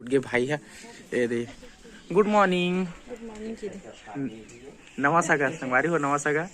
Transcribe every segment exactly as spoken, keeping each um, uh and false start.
उठ गे भाई ह। ए दे, गुड मॉर्निंग। गुड मॉर्निंग जी। नवा सगा संगवारी हो, नवा सगा।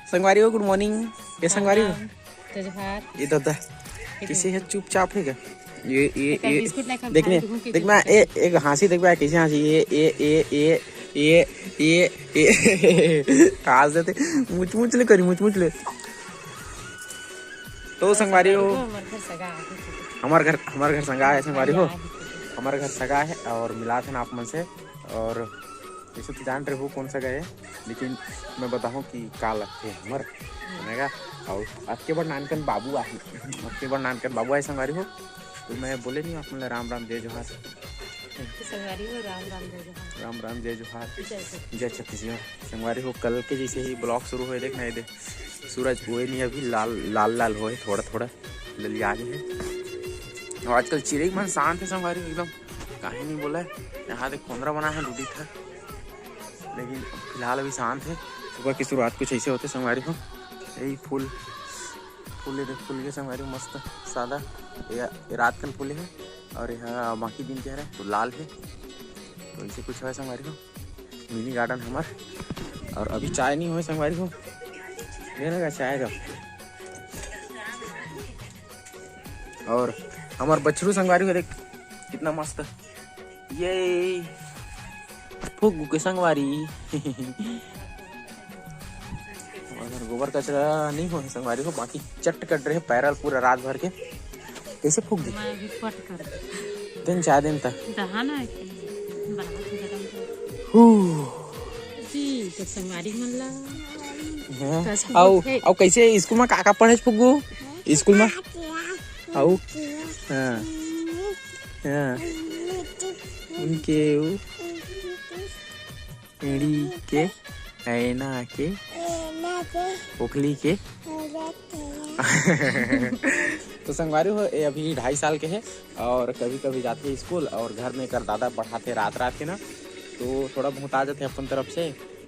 संगवारी हो, गुड मॉर्निंग। ये संगवारी हो, जय जोहार। ये दादा कैसे है, चुपचाप है क्या? ये ये ये बिस्कुट नहीं खा, देखने, देख मैं, ए, एक हाँसी देख बा, कैसे हाँसी, ये ये ये ये ये ये ये हाँस देते, मुच मुच ले करी, मुच मुच ले। तो संगवारी हो, हमर घर सगा है। हमर घर, हमर घर सगा है संगवारी हो। हमर घर सगा है और मिलात हन आप मन से। और जैसे तो जान रहे हो कौन सगा है, लेकिन मैं बताहूँ कि का लगथे हमर, सुनेगा। और अतके बड़ नानकन बाबू आहे, अतके बड़ नानकन बाबू आहे संगवारी हो। तो मैं बोले नहीं आप मन ला राम राम जय जोहार। संगवारी हो, राम राम जय जोहार। राम राम जय जोहार। जय छत्तीसगढ़। जय छत्तीसगढ़। संगवारी हो, कल के जैसे ही ब्लॉग शुरू होए, देख ना ये दे, सूरज होए नहीं, अभी लाल लाल लाल होए, थोड़ा थोड़ा ललिया गे है। और आजकल चिरई मन शांत है संगवारी हो, एकदम काहे नहीं बोला है। यहाँ देख कोंदरा बना है, डूडी था, लेकिन फिलहाल अभी शांत है। सुबह की शुरुआत कुछ ऐसे होते संगवारी हो। यही फूल, फूल ये देख, फूल के संगवारी हो, मस्त सादा। ये, ये रात कन फूले है और यहाँ बाकी दिन के हरे तो लाल है। तो ऐसे कुछ है संगवारी हो, मिनी गार्डन हमर। और अभी चाय नहीं होए संगवारी हो, ये ना चाय का। और हमर बछरू संगवारी हो देख, कितना मस्त। ये फुग्गू के संगवारी। अगर गोबर कचरा नहीं हो संगवारी हो, बाकी चट कट रहे पैरल पूरा रात भर के। कैसे फूक दे? मैं अभी पट कर दे। दिन चार दिन तक। दहा ना है कि बना के गरम कर। हू। जी, तो संगवारी मन ला। हाँ। कस के अउ, बोलथे। अउ कैसे स्कूल में का का पढ़े फुग्गू? स्कूल में? अउ? हाँ। हाँ। उनके उ एड़ी के, ऐना के, ओखली के। तो संगवारी हो, ये अभी ढाई साल के है और कभी-कभी जाथे स्कूल और घर में एकर दादा पढ़ाथे रात-रात के ना, तो थोड़ा बहुत आ जाथे अपन तरफ से।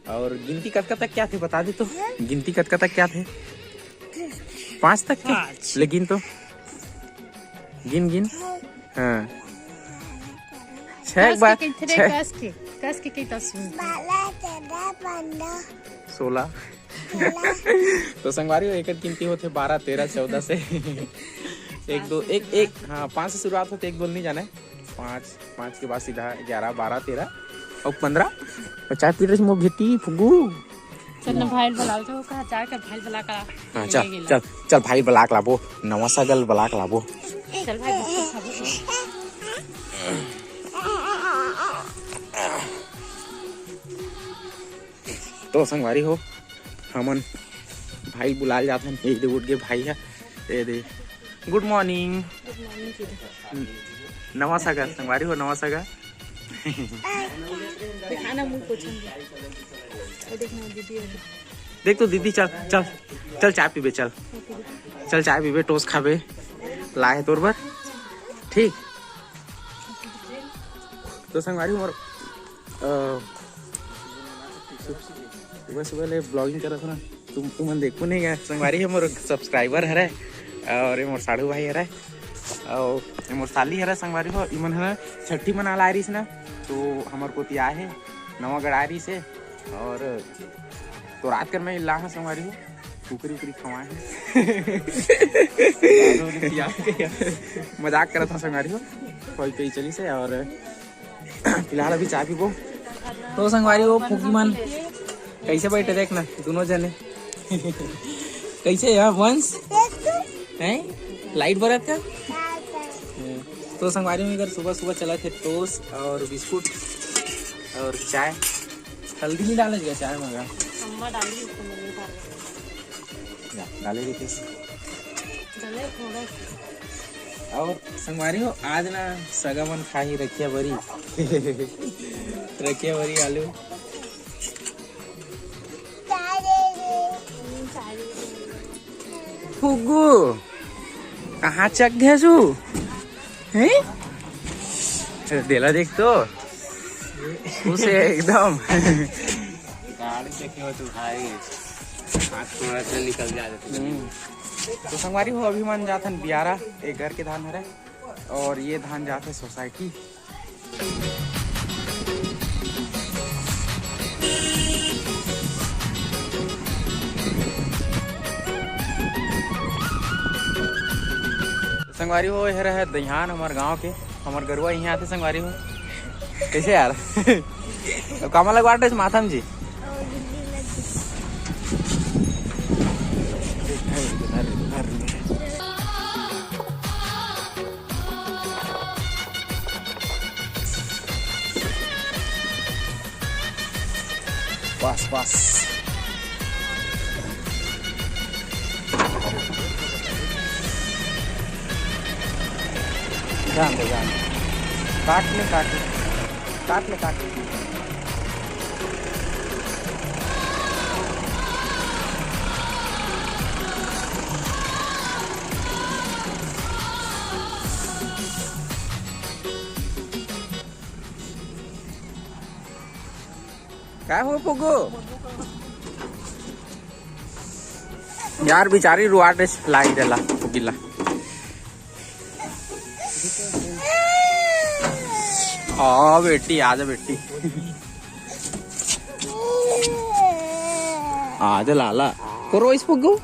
और गिनती कतका तक क्या थे बता दे तो, गिनती कतका तक क्या थे? पाँच तक थे? पाँच। ले गिन तो, गिन गिन। हाँ। छह कस के बार, कइथे रे, छह। कस के, कस के कइथे सुन। बारह, तेरह, पन्द्रह। सोलह। सोलह। तो संगवारी हो, एकर गिनती होथे बारह, तेरह, चौदह से। एक, दो, एक, एक, हाँ, पाँच से शुरुआत होथे, एक, दो नहीं जाना है। पाँच, पाँच के बाद सीधा ग्यारह, बारह, तेरह और पन्द्रह। और चाय पी रहे मोर घेटी फुग्गू। चल ना भाई बला ला, तो कहा चाय का भाई बला का हाँ, ले चल, गेला। चल, चल भाई बला के लाबो, नवा सगा ल बला के लाबो। चल भाई, बिस्कुट खाबो। तो संगवारी हो, हमन भाई बुलाए जाथन, ये दे उठ गे भाई ह, ये दे, गुड मॉर्निंग। गुड मॉर्निंग जी। नवा सगा संगवारी हो, नवा सगा। दिखाना मुंह पोछेंगे। और देखना दीदी और देख तो दीदी, चल, चल, चल चाय पीबे, चल। चल चाय पीबे, टोस्ट खाबे, लाए हे तोर बर, ठीक। तो संगवारी मोर, अ, सुबह सुबह ले ब्लॉगिंग करत हो ना, तुम, तुमन देखो नहीं गा, संगवारी हे मोर सब्सक्राइबर हरे और ये मोर साढ़ू भाई हरे और ये मोर साली हरे संगवारी हो, इमन हरे छट्ठी मना ला रहीस ना, तो हमर कोती आए हे, नवागढ़ आ रहीस हे और तो रात कर मैं ला हा संगवारी हो, कुकरी उकरी खवाए हे। मजाक करत हा संगवारी हो, कोई कोई चली से और फिलहाल अभी चाय पीबो। तो संगवारी हो फुग्गी मन कैसे बैठे देखना दोनों जने। कैसे यार वंश? हैं? लाइट बरत का? तो संगवारी हो इधर सुबह सुबह चला थे टोस्ट और बिस्कुट और चाय। हल्दी नहीं डाले गया चाय में? अम्मा डाली उसको, मम्मी डाल। जा, डाले रही थी। डाले थोड़ा सा। और संगवारी हो, आज ना सगा मन खाही रखिया बरी। रखिया बरी आलू। फुग्गू, कहाँ चक घेसू? हैं? अरे देला देख तो, खुश है एकदम। गाड़ी देखे हो तो भाई, हाथ थोड़ा सा निकल जा रहे थे। हम्म। तो संगवारी हो, अभी मन जाथन बियारा, एक घर के धान हरे, और ये धान जाथे सोसाइटी। संगवारी हो, ये रहे दईहान हमर गांव के, हमर गरुवा इहाँ आथे संगवारी हो। कैसे यार? अब कामा लगवाटे माथा में जी। बस, बस। जान दे, जान दे। काट ले, काट ले। काट ले, काट ले। काय हो फुगू? यार, बिचारी रुआटे लागी देला फुगिला। आ बेटी, आजा बेटी। आजा लाला। को रोइस फुगू?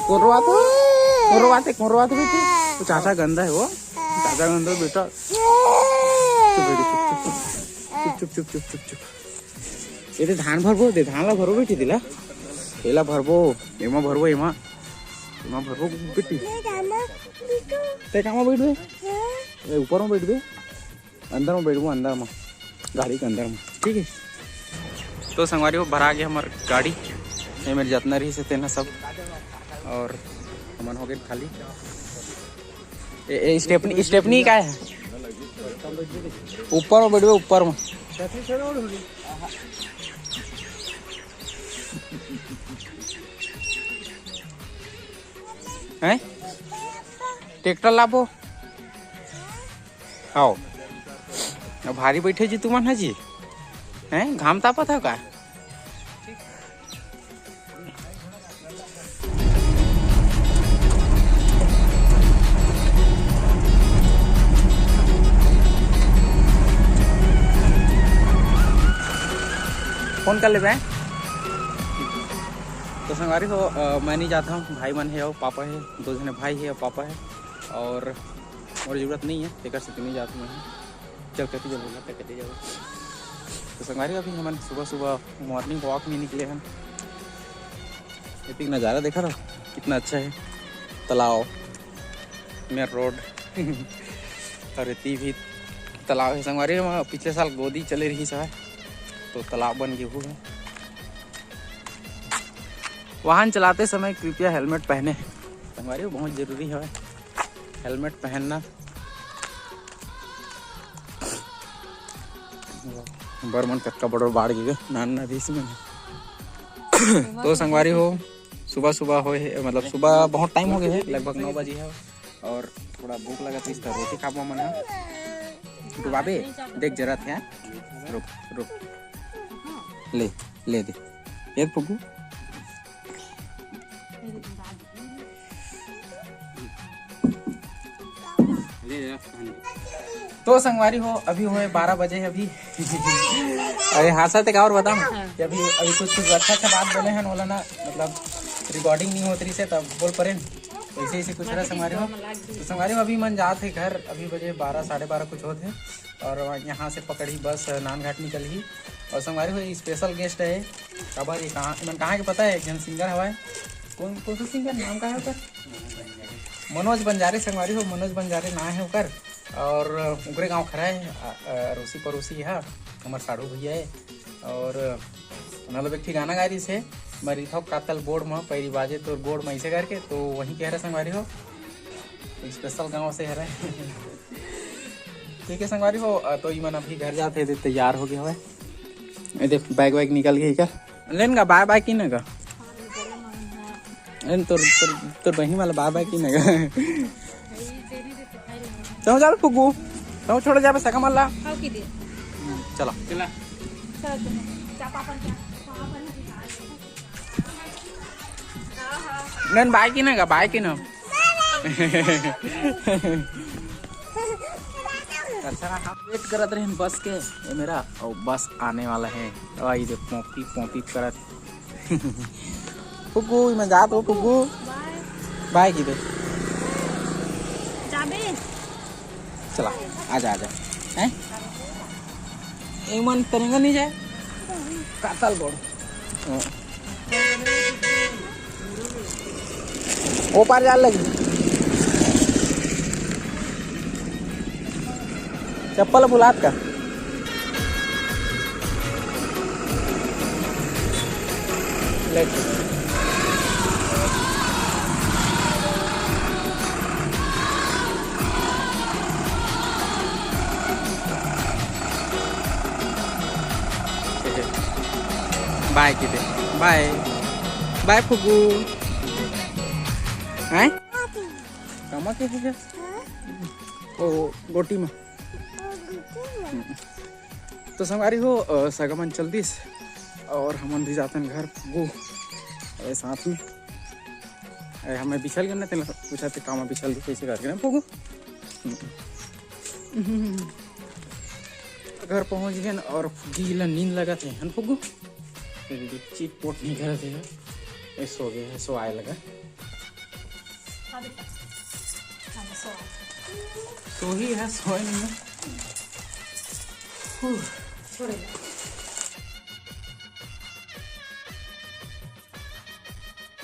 को रोवात हो? को रोवाते, को रोवाते बेटी? तो चाचा गंदा है वो। चाचा गंदा बेटा। चुप बेटी, चुप, चुप, चुप। चुप, चुप, चुप, चुप, चुप, चुप। ये दे धान भरबो, दे धान ला भरबो बेटी, दिला। एला भरबो, एमा भरबो, एमा। एमा भरबो बेटी। ले जाना, बिट्टू। ते कामा बैठबे? हाँ। ए, ऊपर में बैठबे? अंदर में बैठबो, अंदर में। गाड़ी के अंदर में, ठीक है। तो संगवारी हो, भरा गया हमार गाड़ी। ये मेरे जतना रही से तेना सब। और हमन हो गए खाली। ए, ए, स्टेपनी, स्टेपनी का है? ऊपर में बैठबे, ऊपर में। हैं? ट्रैक्टर लाबो। आओ। अब भारी बैठे जी तुमन ह जी। हैं? घाम तापत ह का? फोन कर लेबे। तो संगवारी हो, अ, मैं नहीं जाता हूँ, भाई मन है और पापा है, दो जने भाई है और पापा है, और मोर जरूरत नहीं है, तेकर से तो नहीं जाता मैं। चल, कति जगह बोला, कति जगह। तो संगवारी, अभी हमन सुबह सुबह मॉर्निंग वॉक में निकले हन। ये नज़ारा देखा था, कितना अच्छा है। तालाब, मेन रोड और एती भी तालाब है संगवारी। वहाँ पिछले साल गोदी चले रही है, तो तालाब बन गए हुए हैं। वाहन चलाते समय कृपया हेलमेट पहने संगवारी, बहुत जरूरी है हेलमेट पहनना। बरमन कतका बड़ो बाढ़ गे, नान ना दिस में। तो संगवारी हो, सुबह सुबह होए हे, मतलब सुबह बहुत टाइम हो गए है, लगभग नौ बजे है और थोड़ा भूख लगा तो इस तरह रोटी खाबो मन ह। डुबाबे, देख जरा थे, रुक, रुक, ले, ले दे, ये फुगू। तो संगवारी हो, अभी हुए बारह बजे अभी। अरे हाँसा ते का और बताओ ना कि अभी, अभी कुछ, कुछ अच्छा अच्छा बात बोले हैं, बोला ना, मतलब रिकॉर्डिंग नहीं होत रही से तब बोल परे। ऐसे ऐसे कुछ रहा संगवारी हो। तो संगवारी हो, अभी मन जात है घर, अभी बजे बारह, साढ़े बारह कुछ होत है और यहाँ से पकड़ी बस नानघाट निकल ही। और संगवारी हो, स्पेशल गेस्ट है। काबर ये कहाँ, मन कहाँ के पता है, एक जन सिंगर हवाए। कौन, कौन सा सिंगर, नाम का है ओकर? मनोज बंजारे संगवारी हो, मनोज बंजारे नाम है ओकर। और उगरे गाँव खरा है, अ, अ, अरोसी परोसी है, हमर साढ़ू भैया है। और मतलब एक ठी गाना गा रही से, "मैं रिथव कातल बोर्ड में, पैरी बाजे तोर गोड़ में", ऐसे करके, तो वहीं के हरे संगवारी हो, स्पेशल गाँव से हरे। ठीक है संगवारी हो, अ, तो इमन अभी घर जाते थे, तैयार हो गया हवे। ये देख, बैग वैग निकल गई का? लेन का बाय बाय की ना का? लेन तोर, तोर, तोर बहिनी वाला बाय बाय की ना का? तो चल फुगू, तो छोड़ जाबे सका मल्ला। खाओ की दे। चला। चला। चलो तुम। नन बाय की ना गा, बाय की ना। अच्छा, हम वेट करत रहे बस के, ये मेरा, और बस आने वाला है। और ये देख, पोंपी पोंपी करत। फुग्गू, मैं जात हो फुग्गू। बाय। बाय की दे। जाबे। चला, आजा, आजा। हैं? एमन तरेंगा नहीं जाए? कातल बोल। हाँ। ओ पार जाल लगी। चप्पल भुलात का? ले। बाय किते। बाय। बाय फुगू। हैं? कामा के है? ओ, गोटी में। तो संगवारी हो, अ, सगा मन चल दिस और हमन भी जातन घर फुगू। अरे साथ में, अरे हमें बिछल गए ना, तेला पूछा थे कामा बिछल दिस, कैसे करके ना फुगू। घर पहुंच गए और फुगी ला नींद लगा थे, हन फुगू? फिर भी चिट पोट नहीं करत है, ये सो गए है, सो आए लगा। हाँ बेटा, हाँ, सो आ। सो ही है, सोए नहीं है। छोड़े।